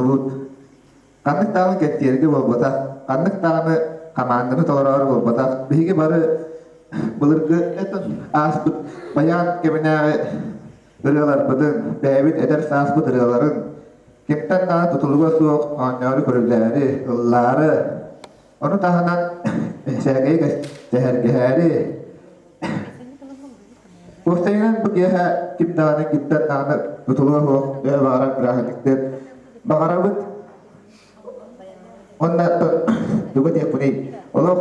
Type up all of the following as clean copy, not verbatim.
куруут ханнык даҕаны кэнсиэргэ буолбатах, ханнык даҕаны хамаанданы толороору буолбатах. Биһиги бары былыргы ааспыт байаан кэминээҕи ырыаларбытын, бэйэбит эдэр сааспыт ырыаларын кимтэн даҕаны тутулуга суох оонньоору көрүлээри, ыллаары, ону таһынан сээкэйи сэһэргэһээри Уопсайынан бу киэһэ ким даҕаны кимтэн даҕаны тутулуга суох төһө баҕарар бырааһынньыктыан баҕарабыт. Уонна тугу диэхпиний, олох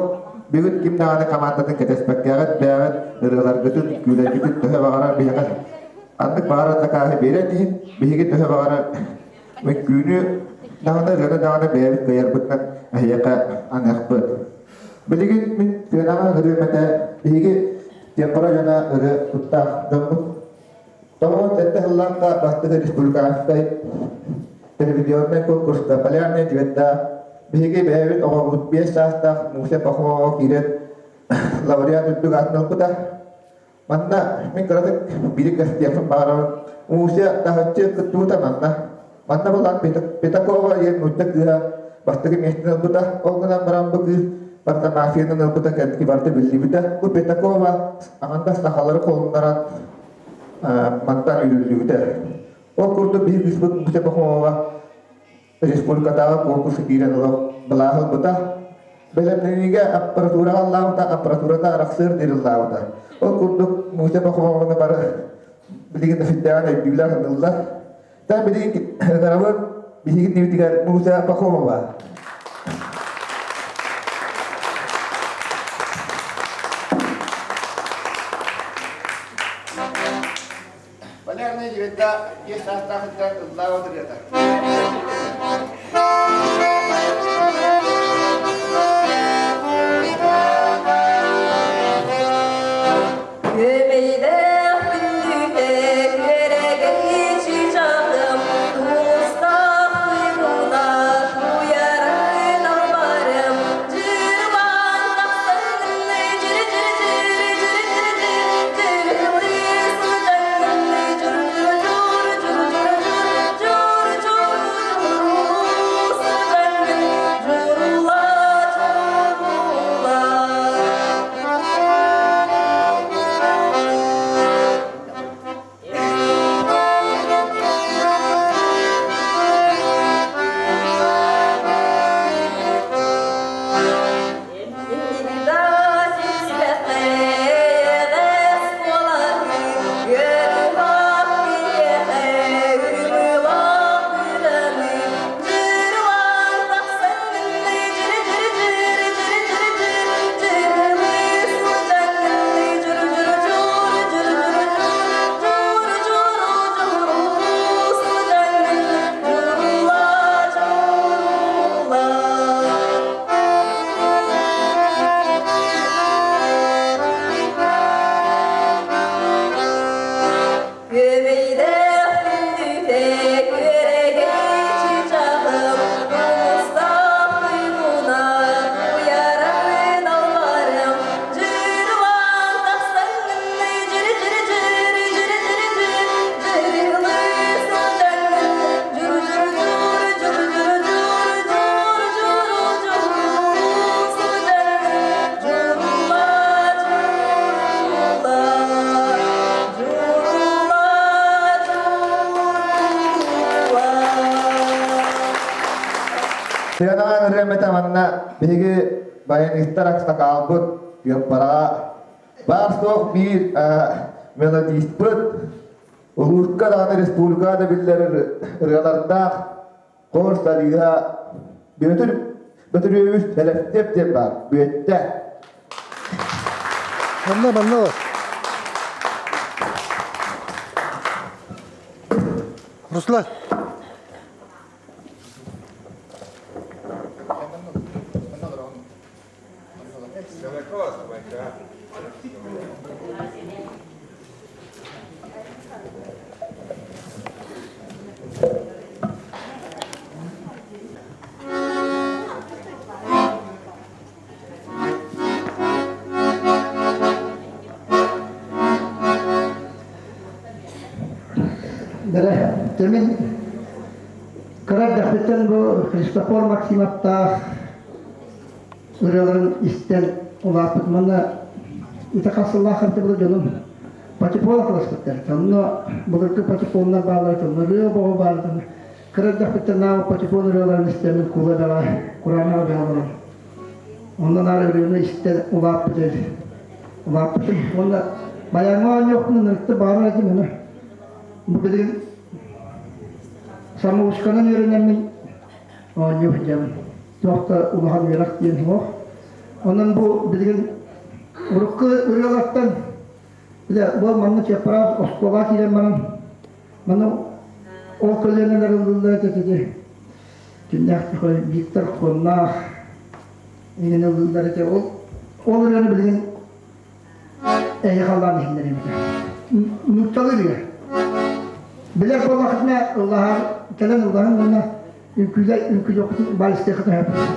бүгүн ким даҕаны командатын кэтэспэккэҕит, бэйэҕит ырыаларгытын, күүлэргитин төһө баҕарар биһиэхэ ханнык баҕарар сакааһы биэрэн иһин, биһиги төһө баҕарар үҥкүүнү даҕаны, ырыаны даҕаны бэйэбит кыайарбытынан эһиэхэ аныахпыт. Билигин мин сыанаҕа ырыам этэ, биһиги Темпора дьоно ырыа куттаах дьоммут. 97 сыллаахха бастакы республиканскай телевизионнай конкурска «Полярная звезда» биһиги бэйэбит оҕобут 5 саастаах Муся Пахомова киирэн лауреат үрдүк аатын ылбыта. Манна мин кыратык биир кэстиэхпин баҕарабын. Муся таһыччы кыттыбыта манна. Манна булан Пятакова диэн нуучча кыыһа бастакы миэстэни ылбыта. Ол гынан баран бу кыыс барыта мафиянан ылбыта кэнники барыта биллибитэ. Бу Пятакова аҥардас сахалары холуннаран мантан үүрүллүбүтэ. Ол курдук биһиги кыыспыт Муся Пахомова республикатааҕы конкурска киирэн олох былааһы ылбыта. Бэлэмнэниигэ аппаратураҕа ыллаабыта, аппаратурата арахсыар диэри ыллаабыта. Ол курдук Муся Пахомованы бары билигин да сүрдээҕин өйдүүллэр, саныыллар. Та билигин ыҥырабыт биһиги иннибитигэр Муся Пахомова. Полярная звезда 5 саастаахыттан ыллаабыт ырыата. Күөмэйдээх күндүтэ күөрэгэй чыычааҕым, Тумустаах туйгуна туйарын албарым, Дьырбаан тахсанныы дьүрү-дьүрү-дьүрү-дьүрү-дьүрү, Дьүрү-дьүрү сылдьаҥныы дьуру-дьуру-дьуру-дьуру-дьуру, Дьуру-дьуру-дьуру сылдьаҥныы дьурула-дьурула. Күөмэйдээх күндүтэ күөрэгэй чыычааҕым, Тумустаах туйгуна туйарабын алларым, Дьырылаан тахсаҥҥын дьүрү-дьүрү-дьүрү-дьүрү-дьүрү, Дьырылыы сылдьаҥҥын дьуру-дьуру-дьуру-дьуру-дьуру-дьуру-дьуру сылдьаҥҥын дьурла-дьурла. Сыанаҕа ырыам этэ манна биһиги баянистар аксакаалбыт Тыаппараҕа баар-суох биир мелодистпыт улууска даҕаны республикаҕа да биллэр ырыалардаах хор солиһа Бүөтүр Бөтүрүөбүс Сэлэстиэп диэн баар Бүөттэ. Манна манна бар. Руслан. Бэрэ, мин кыра эрдэхпиттэн Кыра эрдэхпиттэн бу Христофор Максимовтаах ырыаларын истэн улааппытым уонна ити хас сыллаах хантыбыла дьонум патефон атыласпыттар. Онно былыргы патефоннар бааллар, онно ырыа боҕо баар. Кыра эрдэхпиттэн наа патефон ырыаларын истэммин кула бэҕэ, кураанах бэҕэ олорон. Онно наар ырыаны истэн улааппыт улааппытым. Уонна баяҥҥа оонньуохпун ынырыкты баҕарар этим аны. Бу билигин самоучканан үөрэнэммин оонньуу сылдьабын. Туох да улахан үөрэх диэн суох. Онон бу билигин урукку ырыалартан бile бу манна чеппараах оскуолаҕа киирэн баран манна ол көлүөнэлэр ыллыыллар этэ ити кимнээх Виктор Коннаах иҥин ыллыыллар этэ ол ол ырыаны билигин эйэ халлаан иһиннэриэм этэ нууччалыы ырыа билэр буоллаххытына ыллаһар кэлэн ыллаһын уонна үҥкүүлэр үҥкүүлүөххүтүн баалистыаххытын сөп.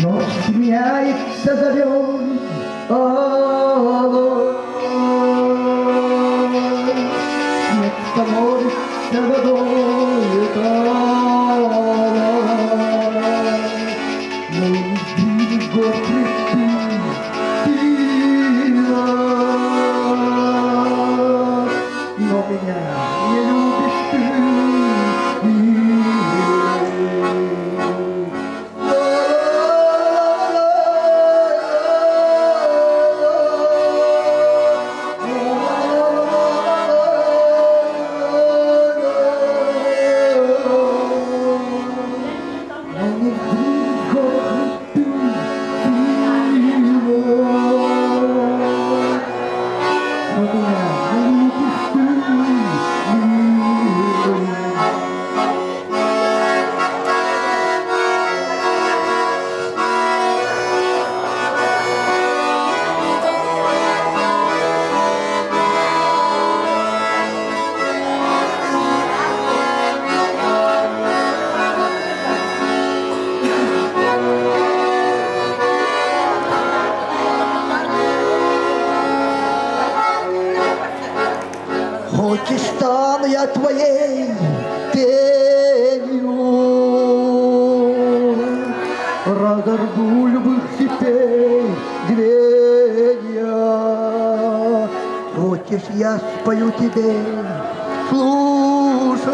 Ночь меняется зарем, алой. Снег становится водой талой. Но не сдвинешь гор хребты Но меня не любишь ты, милый. Хочешь, стану я твоей тенью, Разорву любых цепей звенья. Хочешь, я спою тебе, слушай,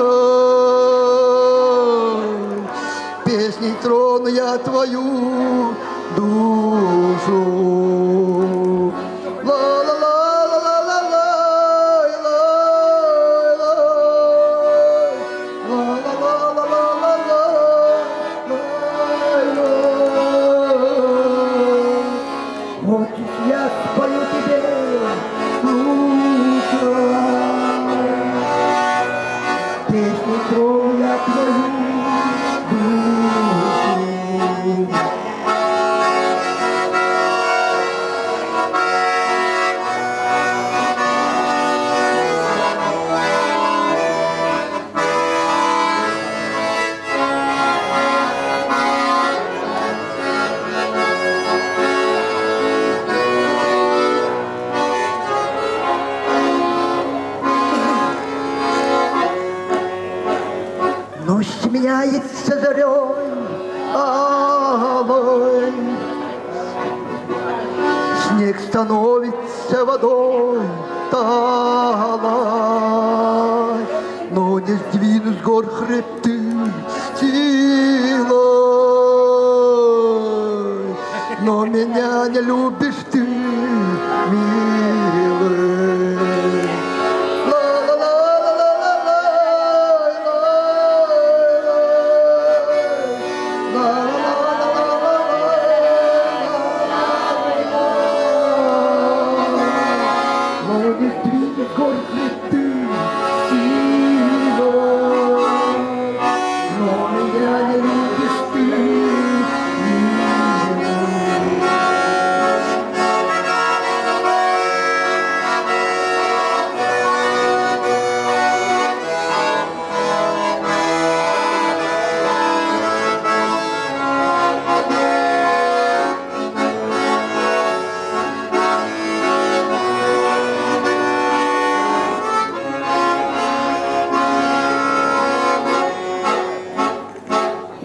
Песней трону я твою душу. Ла-ла-ла-ла-ла-ла-ла, ла-ла-ла-ла-ла-ла-ла, Хочешь, я спою тебе, слушай, Песней трону я твою душу. Ночь сменяется зарей алой, Снег становится водой талой, Но не сдвину с гор хребты силой. Но меня не любишь ты, милый. Ла-ла-ла-ла-ла-ла-ла, Но не сдвинешь с гор хребты силой. Меня не любишь ты,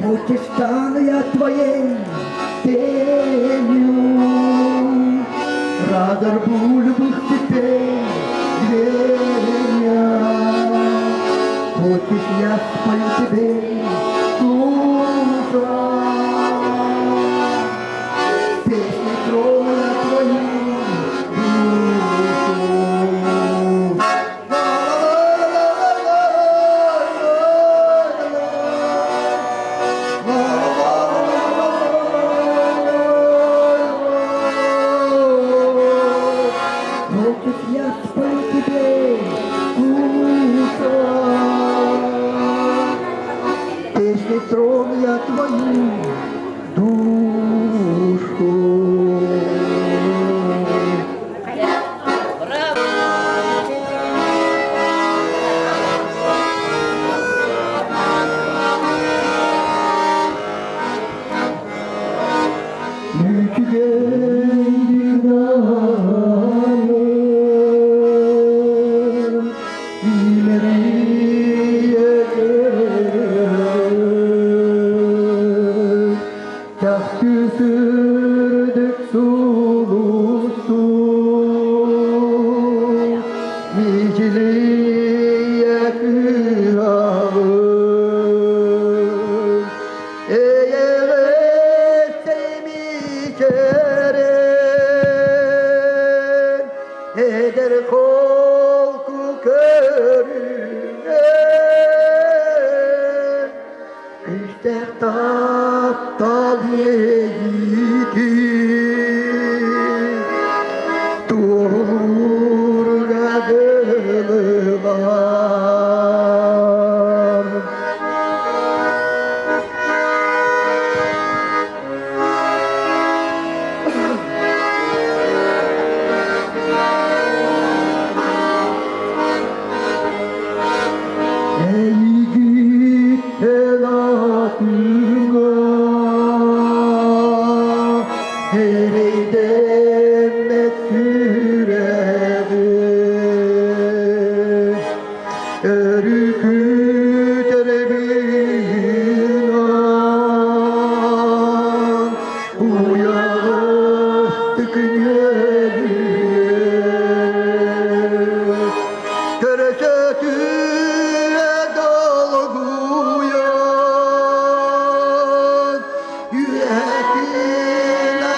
Хоть и стану я твоей тенью, Разорву любых цепей звенья. Хочешь, я спою тебе с утра, Песни трону твою душу. Хочешь, я спою тебе утро, Песней трону я твою душу. Eder kolku körüne İşte taptal yiğitim Durga var. Ey git el atınga, Hereyden sürevi, Örüküter binan, Uyanıştık Köreşetüre dalguyan, Yüreğine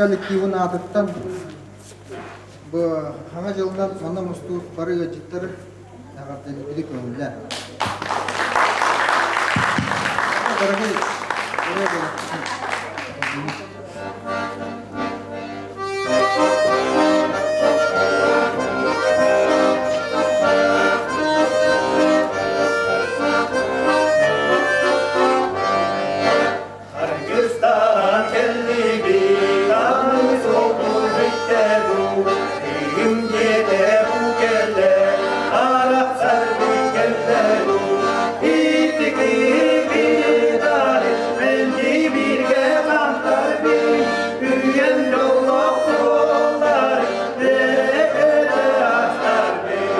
коллективын аатыттан бу Саҥа дьылынан манна мустубут бары ыалдьыттары эҕэрдэлиибит көҥүллээн. Дорогой Аргыстаан кэллибит, аны суолбут бүттэ дуу, Тыгын дьиэтэ бу кэллэ, арахсарбыт кэллэ дуу. Ити киһи мэлдьи бииргэ хаамтарбыт, Үйэн дьоллоох суоллары бэйэтэ астарбыт.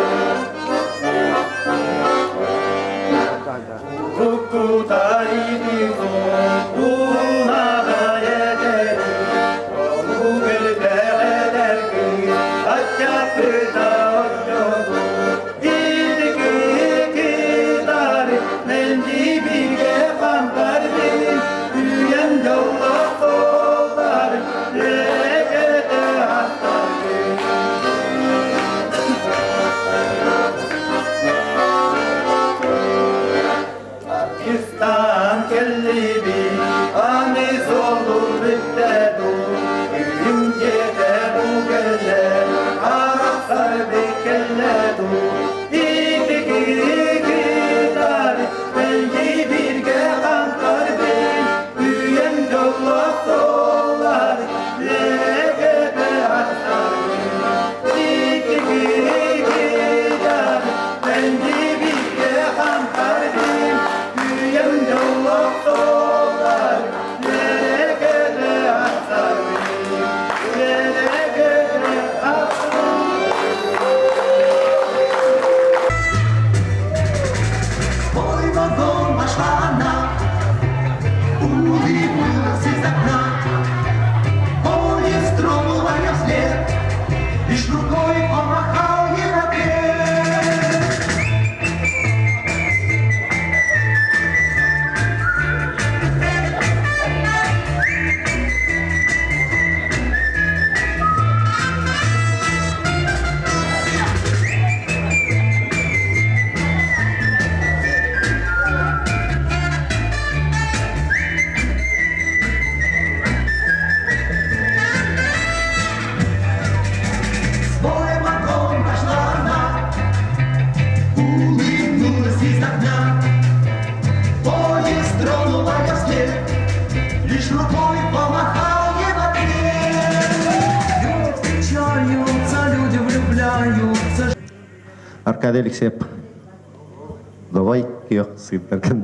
Pakistan kellibi аны суолу бүттэ дуу, Үйүм дьиэтэ бу кэллэ, арахсар кэллэ дуу. Ити киһи мэлдьи бииргэ хаамтарбын, Үйэм дьоллоох суоллар лэкэтэ астарбын. Ити киһи мэлдьи бииргэ хаамтарбын, Үйэм дьоллоох суоллар лэкэтэ астарбын. Лэкэтэ астарбын. Свой вагон вошла она, улыбнулась из окна. Поезд тронула я вслед, лишь рукой помахал ей в ответ. Свой вагон вошла она, улыбнулась из окна. Поезд тронула я вслед, лишь рукой помахал ей в ответ. Люди встречаются, люди влюбляются. Аркадий Алексеев. Давай, киох сыттаркын.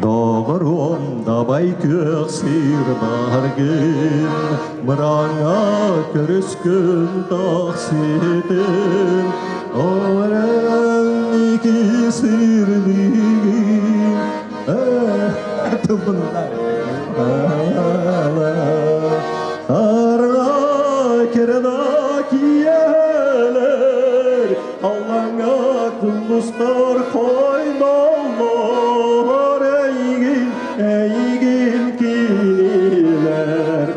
Доҕоруом дабай күөх сир баргын, Мыраҥҥа көрүскүн тахсытын, Орен ики сирлигин, Тылбында. Арга керена киелер, Аллаңа кулустар койноллор, Эйгин, эйгин кинилер,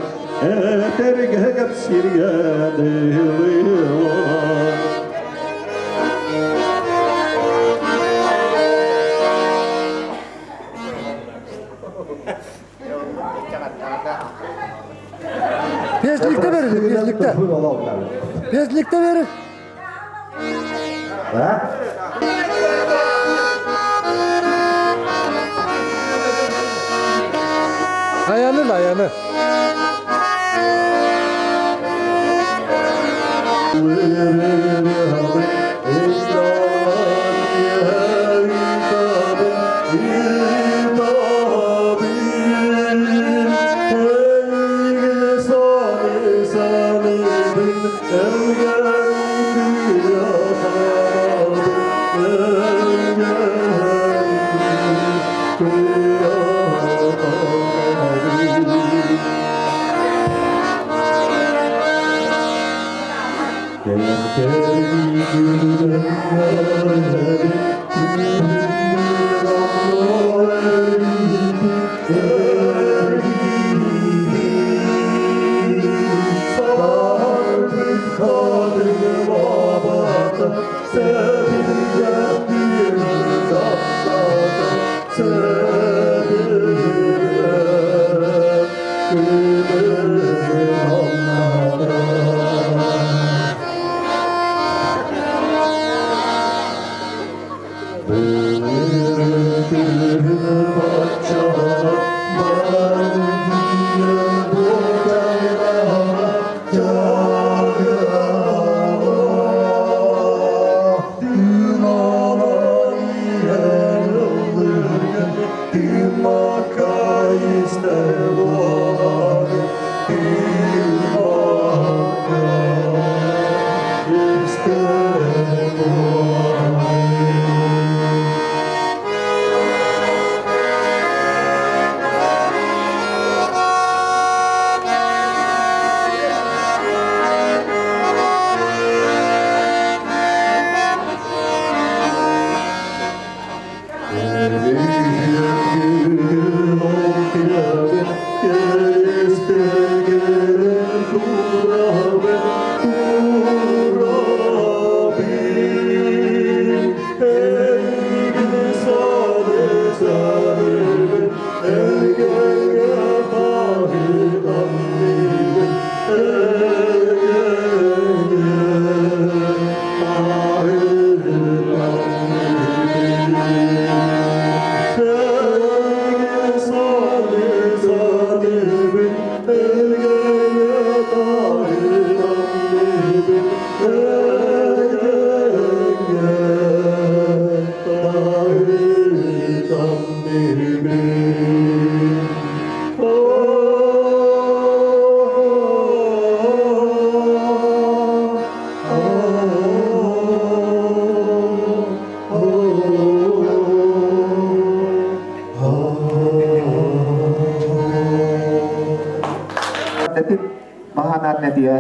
Этерге кепсирге дылылар. Tezlikte verir, tezlikte. Tezlikte verir. Ha? Ayağını ayağını. эҕэрдэтин маһанан этиэ.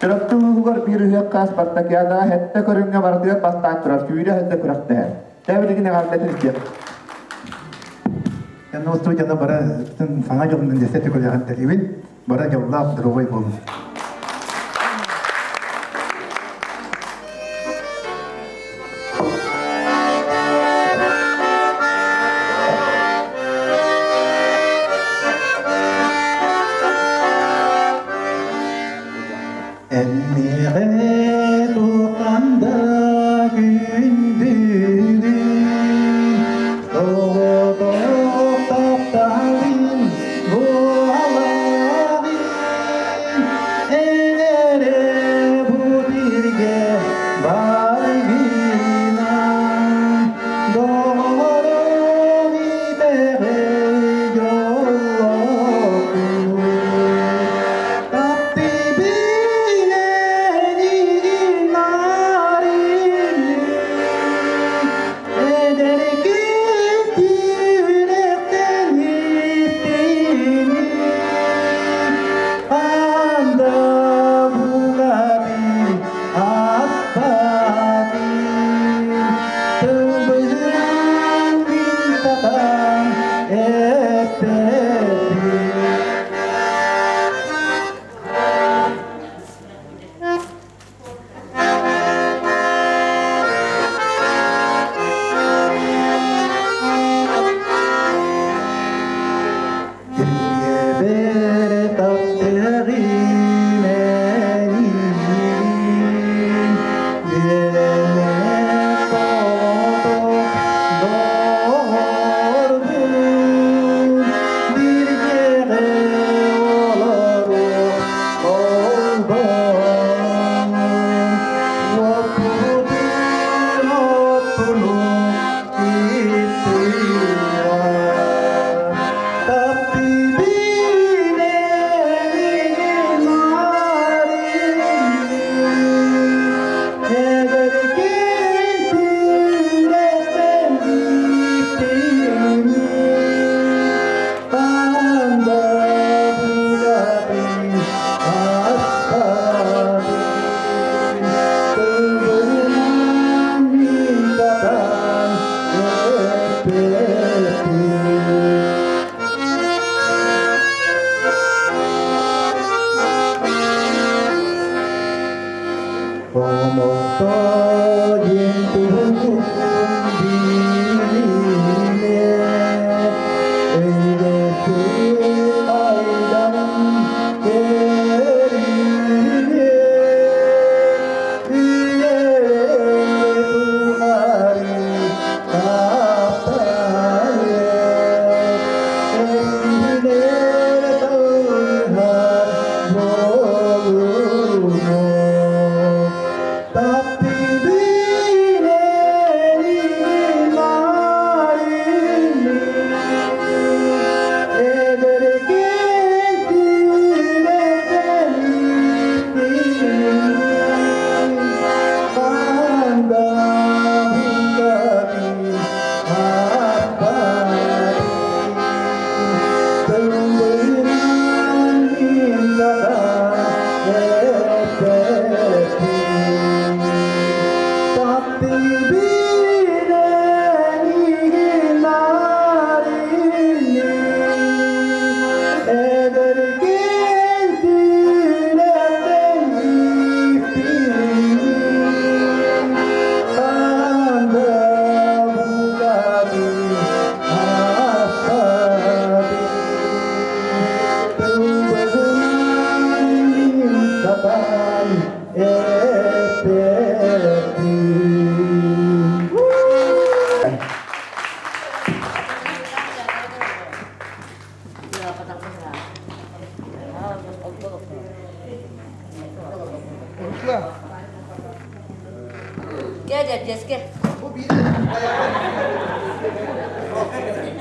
Чурапчы улууһугар биир ыһыахха спартакиадаҕа сэттэ көрүҥҥэ барытыгар бастаан турар сүүрэ сылдьа күрэхтэһэр. Тэбилигин эҕэрдэтин истиэх. Янна студияны бары саҥа дьылынан десэ төкөлөһөн тэрибин. Бары дьоллоох, здоровой буолун. Эммиэҕэ туохтан да күндүгүн, Тоҕотох тапталын буолаҕын.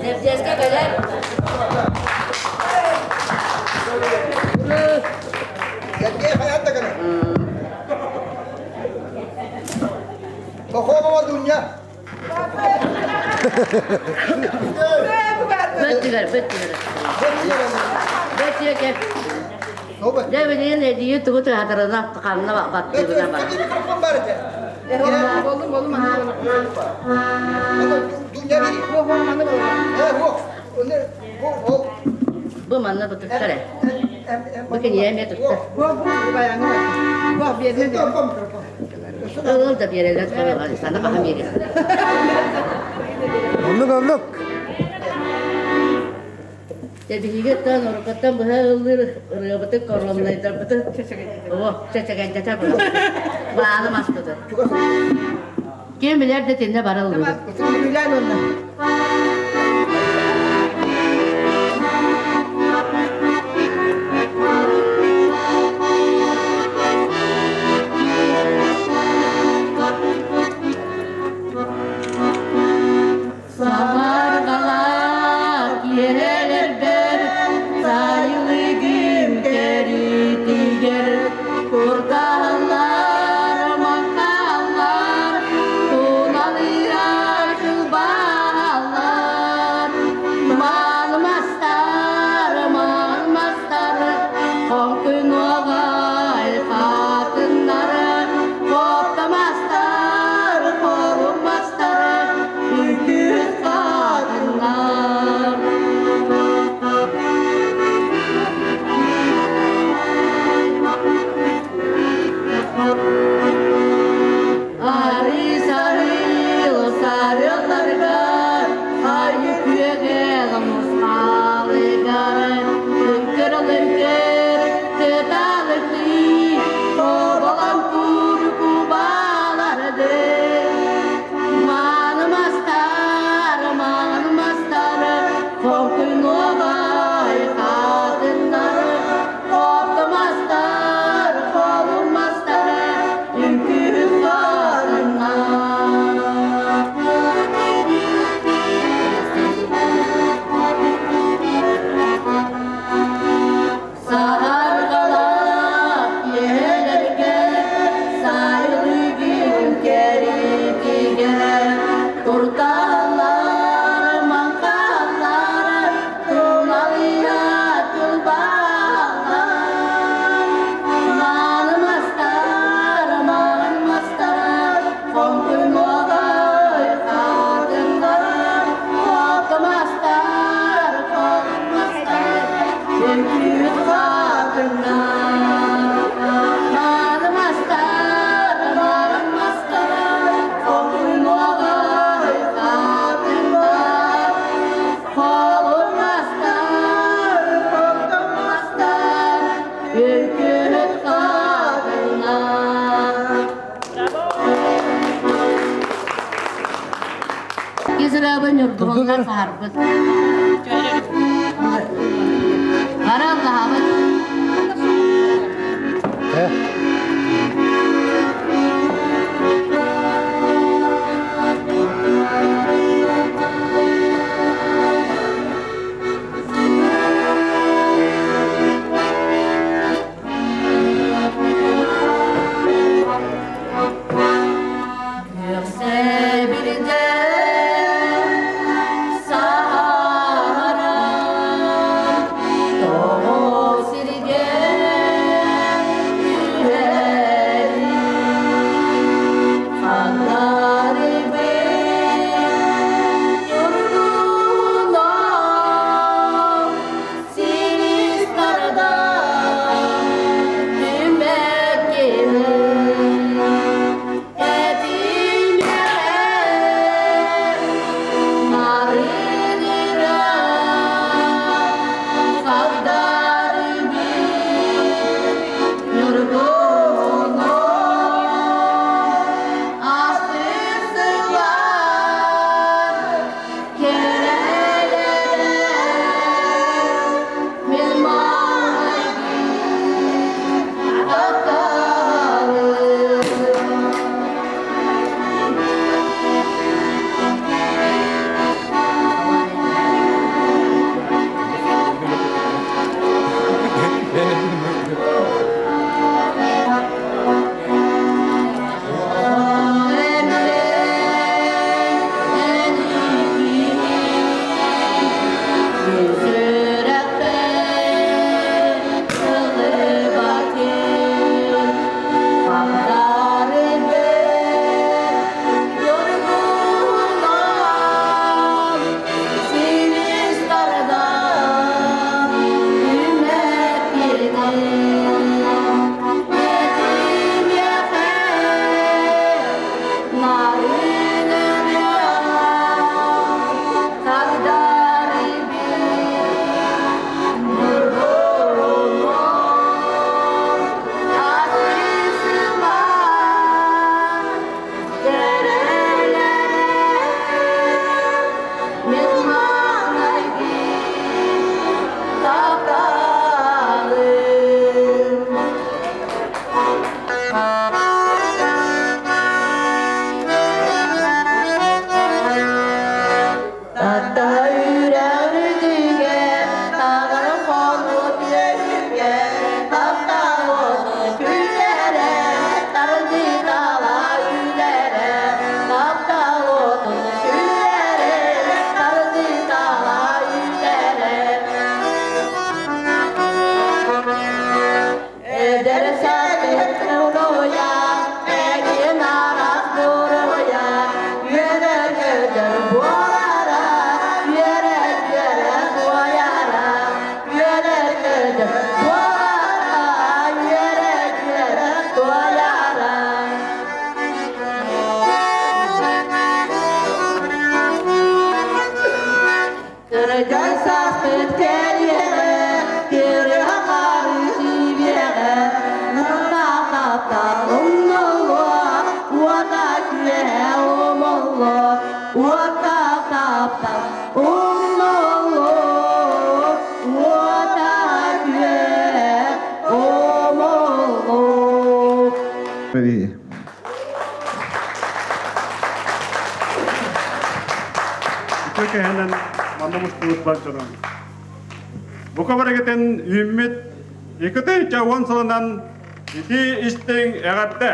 Нэбдиэскэ кэлэр. Сергей хайаан да кэлэр. Пахомова Дуня. Бөттүгэр, бөттүгэр. Бөттүгэр. Дьэ билигин эдийи тугу тыһатарына ханна баттыыбына бар. Микрофон бар этэ. Болум, болум, Дуня бери. Бу манна бутуктар э. Бу киниэ эмиэ туттар. Ыл да биэрэлэр сана хаһан биэрэ. Оннук оннук. Дьэ биһиги оттон уруккуттан быһа ыллыыр ырыабытын короннайдарбытын о чэчэгэйдэтэ бааны маспыты. Ким билэр да тиннэ бара ыллыыр. Саһарҕалаах киэһэлэрбэр сайылыгым кэритигэр куртаһаллар, маҥхаллар, туналыйар кылбааллар. Маалымастар, маалымастар, хоҥкунуоҕай хатыннар, хоптомастар, хорумастар, үкүс хатыннар. Арыы-сарыы сарыалларыгар, хайы күөгэл мусхалыгар, лыҥкыр-лыҥкыр кыталыктыы, хоболон куркубаларды. Мааны мастар, мааны мастар, хоҥкуй-нуоҕай хатыннар, хопто мастар, холун мастар, үҥкүүһүт хатыннар. Саһарҕалаах киэһэлэргэ сайылыгын кэритигэр туртааллар, маҥхаллар, туналыйа тылбааллар. Мааны мастар, мааны мастар, хоҥкуй нуоҕай хатыҥнар, хопто мастар, холун мастар, үҥкүүт хатыҥнар. Мааны мастар, мааны мастар, хоҥкуй нуоҕай хатыҥнар, холун мастар, хопто мастар, үҥкүүт хатыҥнар. Кизрабы ньургуһуннар саһарбыт. Бараллаһабыт. Күөхсэ саһаран, тоҕо сиргэ Омолло, уоттаах таптал умнуллу, уота күөх омоллу. Үтүө кэһэнэн манна мустубут бар дьонум. Бука барыгытын үүммүт 2 10 сылынан ити истиҥ эҕэрдэ!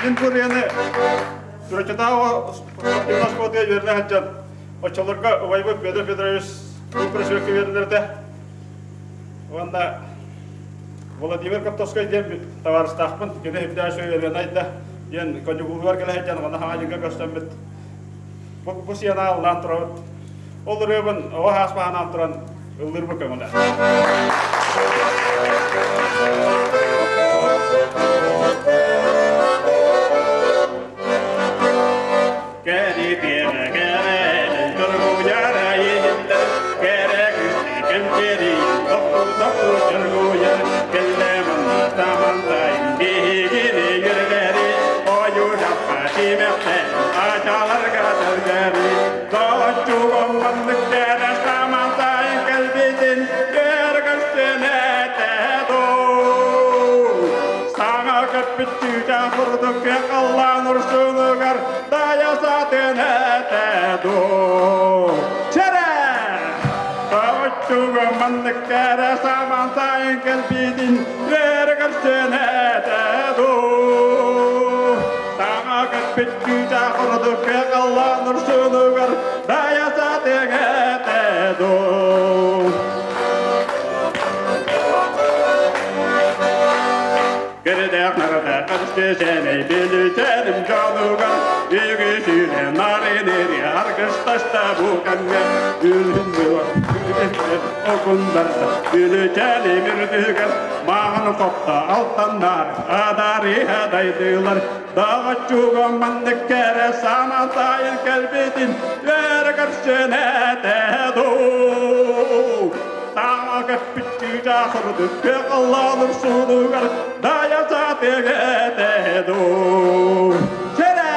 Мин бу ырыаны Чурачытааҕы спортивнай оскуолатыгар үөрэнэ сылдьан оччолорго убайбыт Петр Федорович Купросвекка үөрэнэрдэ уонна Владимир Коптовскай диэн табаарыстаахпын, кини Хипдяшо Еленайда диэн коньюгулугар кэлэ сылдьан онно хаҥа дьиҥҥэ көрсөммүт бу, бу сыана ыллаан турабыт. Ол ырыабын оҕо сааспаһанаан туран ыллыырбын көҥүлэ. Кэритиэҕэ кэрэ чоргуйара иһиллэр, кэрэ күсти кэмчэри тохтуу-тохтуу чоргуйар, кэллэ манна тамантай биһигини үөрдэри, ойуу даппа симэхтэ ачаларга тэлгэри, дооччугом маннык кэрэ самантай кэлбитин көргөстүнэтэ дуу. Саҥа көппүт түүтэ курдук халлаан урсунугар дайа сатын этэ дуу. Чэрэ! Таҕыччуга маннык кэрэ саман сайын кэлбитин үөргэрсэн этэ дуу. Саҥа көппүт түүтэ курдук халлаан урсунугар дайа сатын этэ дуу. Кэрдээх нарада кырсыэнэй билүтэрим дьонугар үгүсүнэ нарынери аргыстаста бу кэмҥэ үлүн окундарда үлүчэли үрдүгэр маҕан хопто алтаннар адарыһа дайдылар даҕаччуга маннык кэрэ самантайын кэлбитин үөрэ көрсүнэтэ дуу Таҥа көппүт чыычаах курдук кыаҕаллаалыр суунугар дайа саатыга дуу. Чэрэ!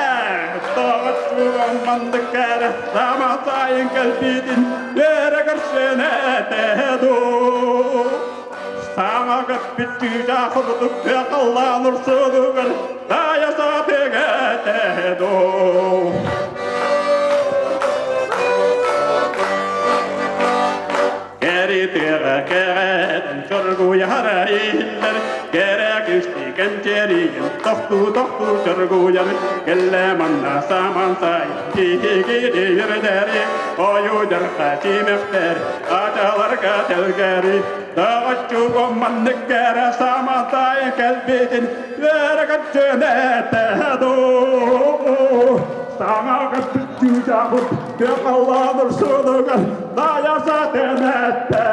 Тоҕоччуган маннык кэрэ сама сайын кэлбитин үөрэ көрсөн этэ дуу. Саҥа көппүт чыычаах курдук кыаҕаллаалыр суунугар дайа саатыга дуу. Кэритиэҕэ кэҕэтин чоргуйара иһиллэр, кэрэ кисти кэнчэрийин тохтуу-тохтуу чоргуйар, кэллэ манна саман сай, киһигири үрдэри, ойуу дьарха симэхтэр, ачаларга тэлгэри, даҕаччуга маннык кэрэ саман сай кэлбитин, үөрэ көрсүнэтэ дуу. Саҥа көппүт чыычаахпыт кыахаллааныр суонугар дайаса тэнэттэ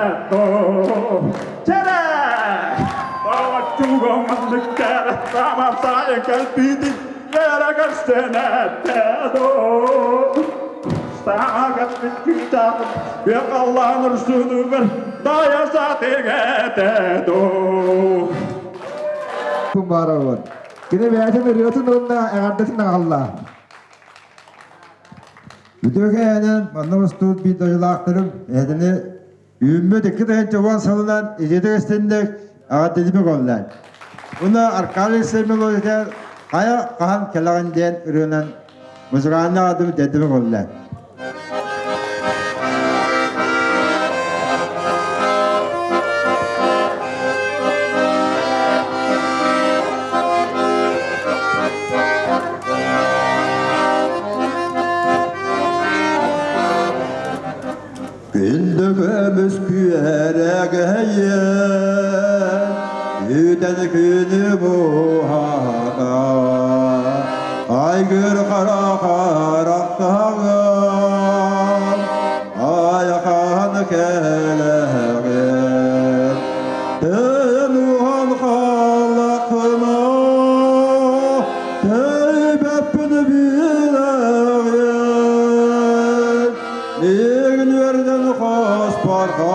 Чэрэ! Тоҕоччуга маннык кэрэ саман сайын кэлбитин үөрэ көрсөнэттэ Саҥа көппүт чыычаахпыт кыахаллааныр суонугар дайаса тэнэттэ Кумаровын. Кини бэйэтин ырыатын уонна эҕэрдэтин аҕалла. Үтүө кэһэнэн манна мустубут биир дойдулаахтарым эһэтини үүммүт 2010 сылынан итиитик истинник аҕардилими голлаан. Уна Аркадий Семенович хайа хаһан кэлэҕин диэн ырыанан музыкальный адым дедими голлаан. Күндү көмүс күөрэгэйэ, Үтэн күнү буһата, Айгыр хара харахтаҕын, Айахан кэлэҕин. Тыын халлахына, Тэйбэппин билэҕин, Миигин үөрдэн хоспорхон,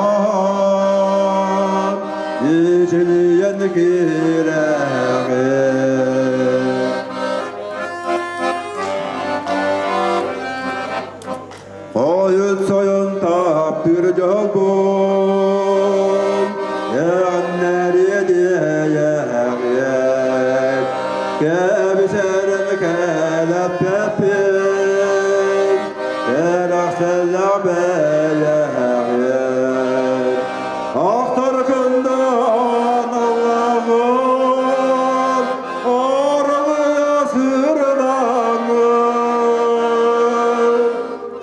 Ичилийэн киирэҕин. Хойут сойон таптыыр дьолбун, Эҕэннэриэ диэйэҕиэт, Кэбисэрин кэлэппэппин, Кэрэхсэллэх бэйэҕиэт. Ахтар кындаан Аллаҕын, Аралыйа сырдаҥын,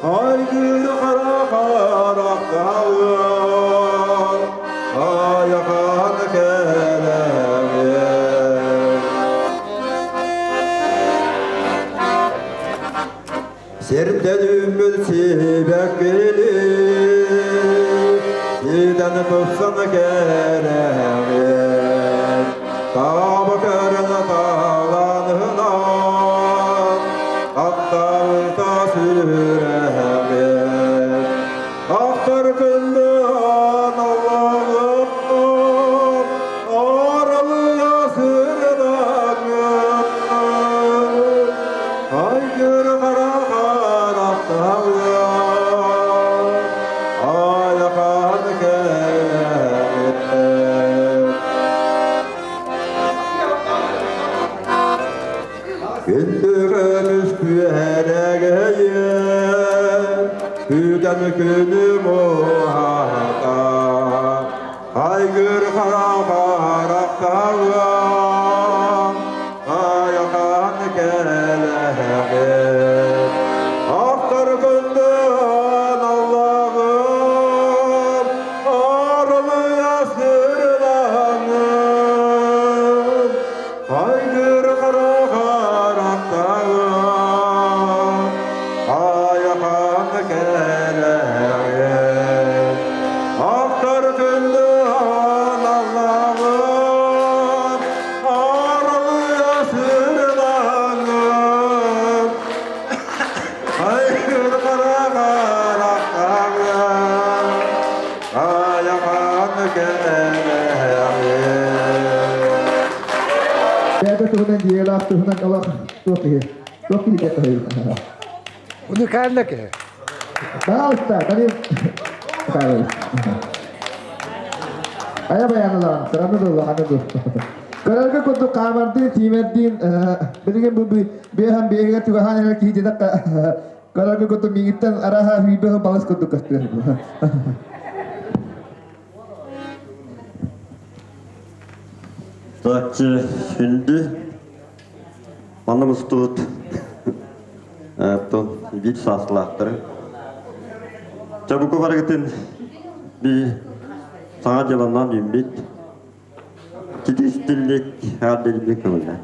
Хайгыр хара харахтаҕын, Айахан кэлэҥин. Сирден үүммүт сибэккили, Сиидэн тупсан кэрэҕин, Таба көрөн талаанынан, Аттарыта сүрэҕин. Ахтар күндүн Аллаҕым, Аралыйа сырдаҥын, Айгыр хара харахтаҕын, Айахан кэлэҕин. Күндү көмүс күөрэгэйим, Күүтэн күнүм уһата, Айгыр хара харахтаҕым, Айахан кэлэҕин. Ахтар күндүн Аллаҕым, Арылыйа сырдаҥын, Айгыр хара харахтаҕым, Айахан кэлэҕин. Ахтар күндү Аллаҕым, Аралыйа сырдаҥын, Айгыр хара харахтаҕым, Айахан кэлэҕин. Бэйэтэ туһунан дьиэлээх туһунан олох туох киһи туох киһи диэххэ Уникальна киһи. Пожалуйста, Данил Михайлович. Айа баянылаан, сыраны дуу, аны дуу. Көрөргө курдук хаамардыын, тиимэрдиин, билигин бу биэһэн биэһигэр чугаһаан эрэр киһи диэтэххэ, көрөргө курдук миигиттэн араһа сүүрбэ балыс курдук көстүөр. Таччы хүндү манна мустубут оттон биир сааслаахтары. Чабуку барыгытын би саҥа дьыланан үүммүт китистиллик аадыллик көмөлө.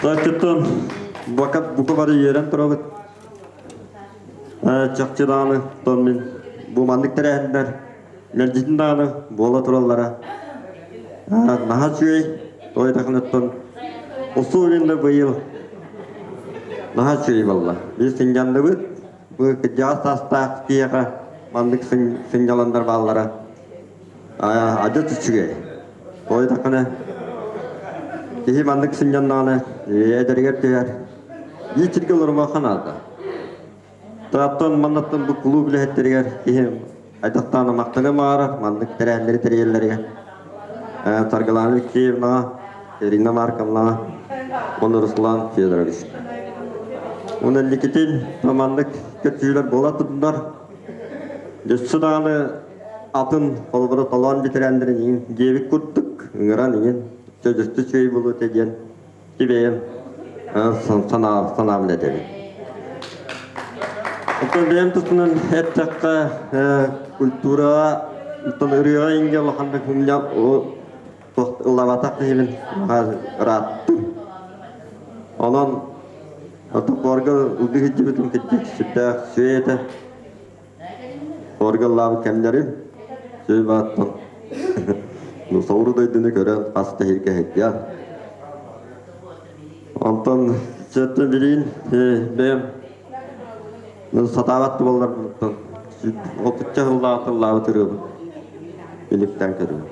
Таччыттан бука бары үөрэн турабыт. Чахчы даҕаны, оттон мин бу маннык тэрээһиннэр мэлдьитин даҕаны буола тураллара наһаа үчүгэй. Тоойдохунуттан условиенно быйыл наһаа үчүгэй буолла. Биир сынньанныбыт. Бу кырдьаҕас саастаах киһиэхэ маннык сынньаланнар бааллара адьас үчүгэй. Тоойдохуна киһи маннык сынньаннаҕына эдэригэр түһэр. Биир сиргэ олорумуохха наада. Тааттан маннаттан бу кулууп үлэһиттэригэр киһи айдахтаана махтаныам баҕарар, маннык тэрээһиннэри тэрийэллэригэр. Саргылаана Алексеевнаҕа, Ирина Марковнаҕа уонна Руслан Федорович. Уонна инникитин маннык көтүүлэр буола турдунар. Өссө даҕаны атын холобура толоон бэтэрээннэрин иҥин диэбит курдук ыҥыран иҥин өссө үчүгэй буолуо этэ диэн Кибэйэм санаабын этэбин. Оттон бэйэм туспунан эттэххэ, культураҕа, оттон ырыаҕа ингэ улаханнык ыллабатах киһибин ырааттым. Онон топпорго ылгы сылдьыбытым кырдьык сүрдээх сүөй этэ. Хорга ыллаабыт кэмнэрим сүөй бааттан соҕуруу дойдуну көрөн хас да иһиргэ сылдьан. Онтон сөттөн билигин бэйэм сатаабат буолларбыттан отучча сыллаах тыллаабыт ырыабын. Биликтэн көрүө.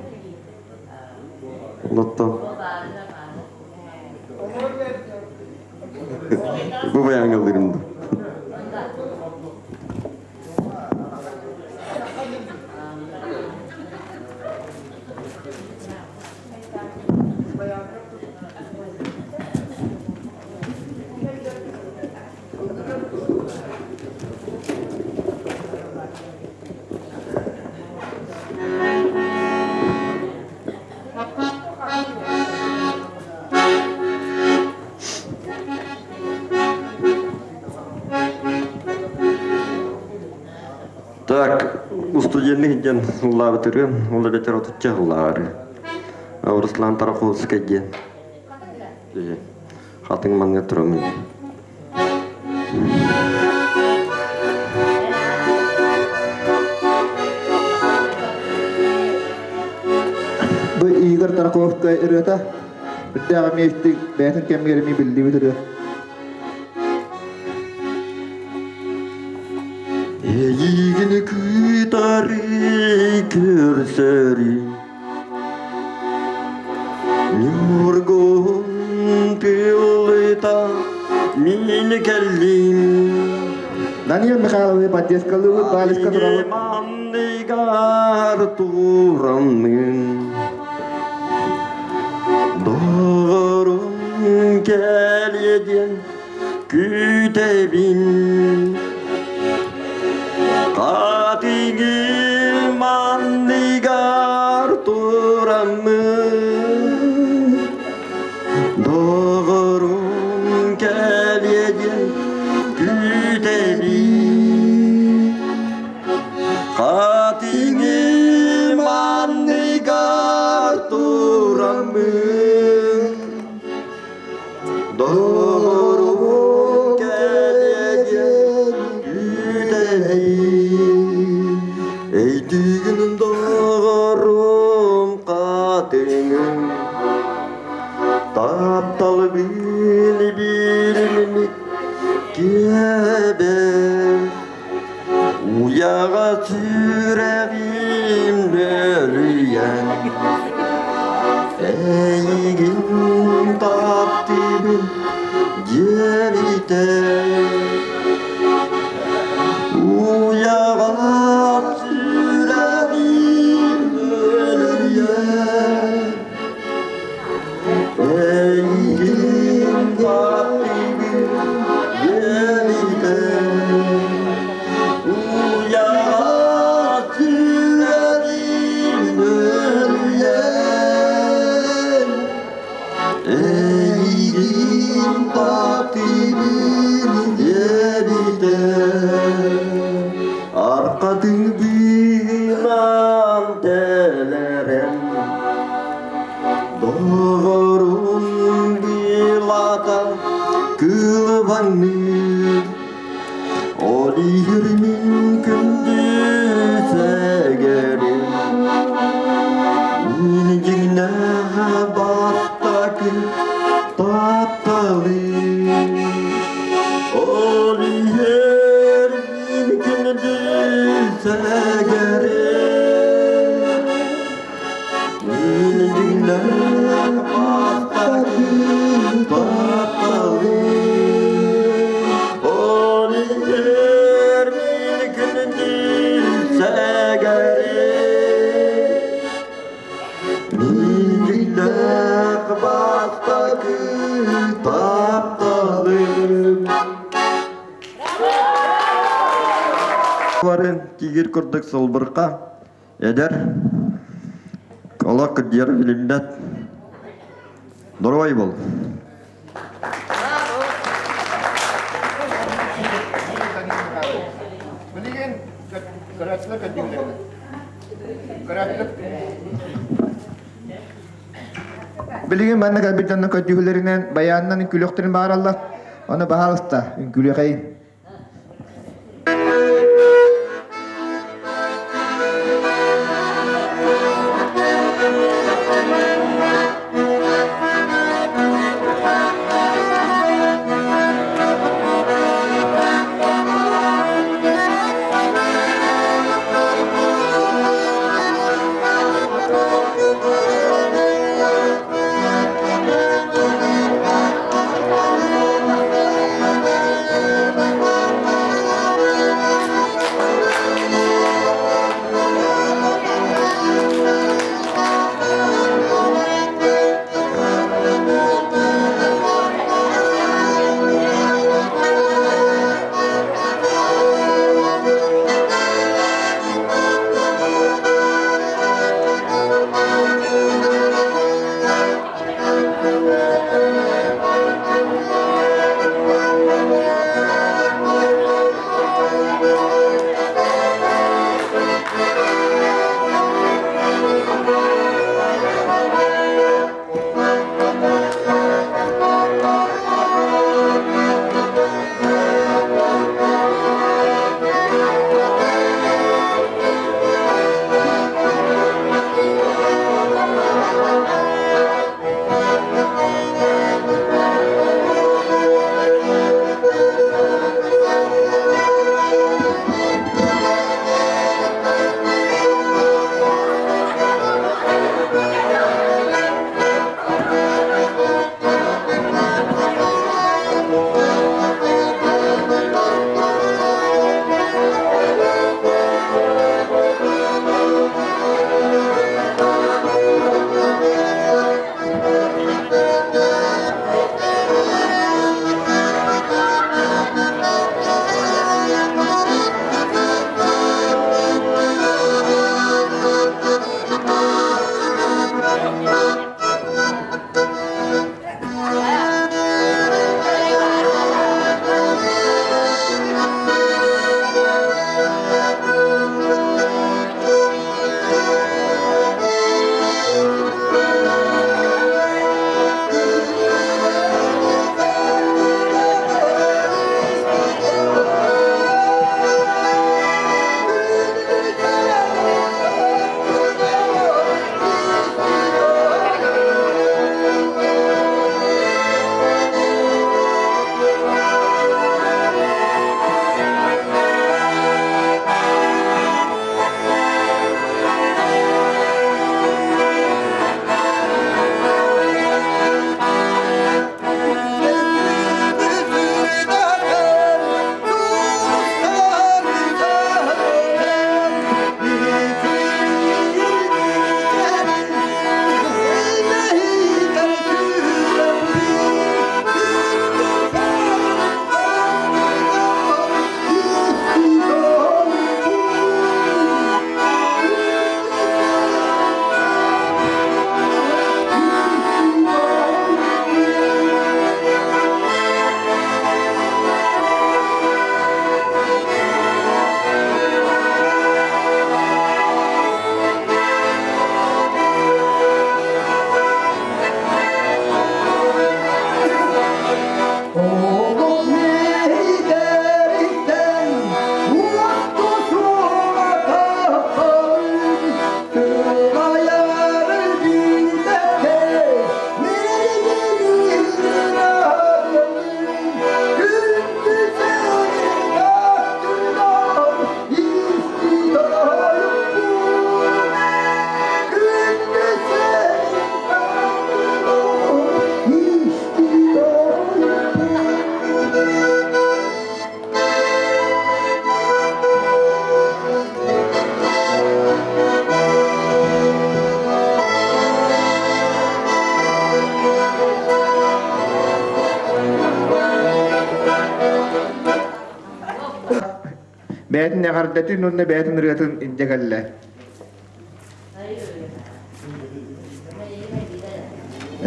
Онуттан Бу баяҥылыырым дуу. Так, устудьуоннук диэн ыллаабытыры, ол эбэтэр отучча ыллаары. Руслан Тараховскай диэн. Хатыҥ маҥҥа турамын. Бу Игорь Тарковскай ырыата үрдээх эмиэ истиҥ бэйэтин кэмигэр эмиэ биллибит ырыа. Эйигин кытары көрсөрүм Ньургун тылыта мин кэллим Данил Михайлович поддержкалыыбыт, Балиска турабыт. Манныгар тураммын Доҕорум кэлиэ диэн күүтэбин Хатыҥым анныгар тураммын Доҕорум кэлиэ диэн күүтэбин Хатыҥым анныгар тураммын Доҕорум кэлиэ диэн күүтэбин Эйдигин доҕорум хатыҥым Тапталы били-билиммит киэбэ Уйаҕа сүрэҕим нөрүйэн Эйигин таптыыбын диэбитэ Уйаҕа сүрэҕим нөрүйэн Эйигин таптыыбын диэбитэ Аркатын быынан тэлэрэн Доҕорун билата кылбаҥныыр Ол иһир мин күндү сэгэрим Мин дьиҥнээх бастакы тапталым Ол иһэр мин күндү сэгэрим Мин дьиҥнээх бастакы тапталым Ол иһэр мин күндү сэгэрим Мин дьиҥнээх бастакы тапталым Бары тигир курдук сылбырха Эдэр, олох кырдьар билиммэт. Доруобай бол. Билигин көрөөччүлэр көрдүүлэр. Көрөөччүлэр Билигин манна кэлбит дьонно көрдүүһүлэринэн баянынан үҥкүүлүөхтэрин баҕараллар. Ону баһаалыста үҥкүүлүөхэйин. Бэйэтин эҕэрдэтин уонна бэйэтин ырыатын илдьэ кэллэ.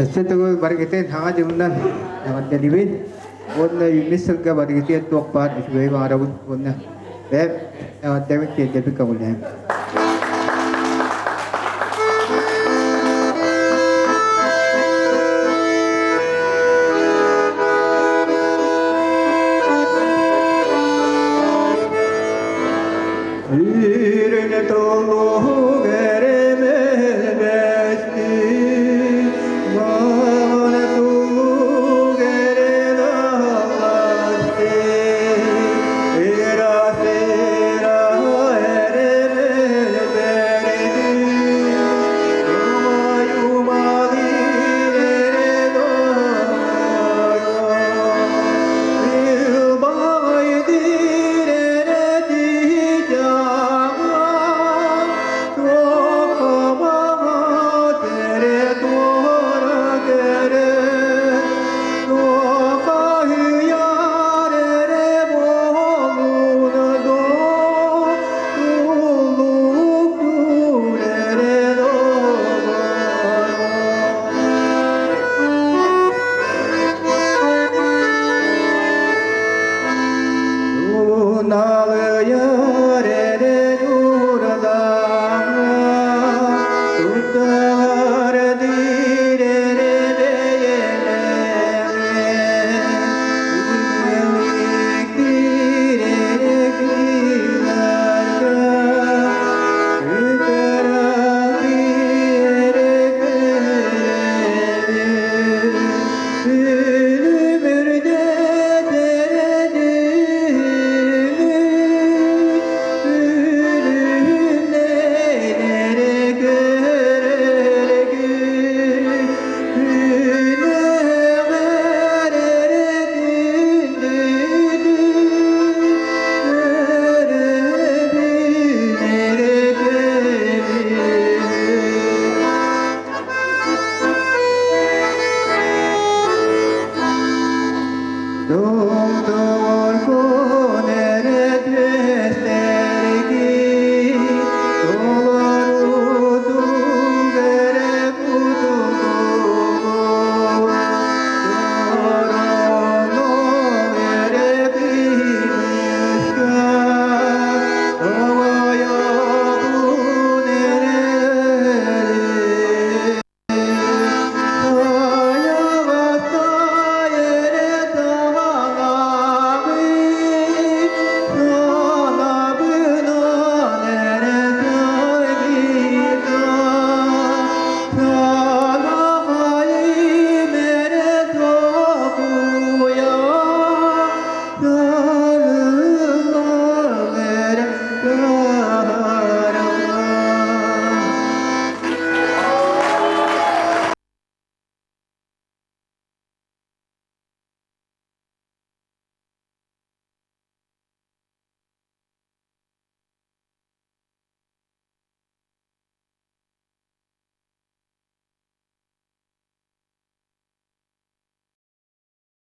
Өссө төгүл барыгытын Саҥа дьылынан эҕэрдэлиибин уонна үүммүт сылга барыгытыгар туох баар үчүгэйи баҕарабын уонна бэйэм эҕэрдэбин тиэрдэбин көҥүллэһэм.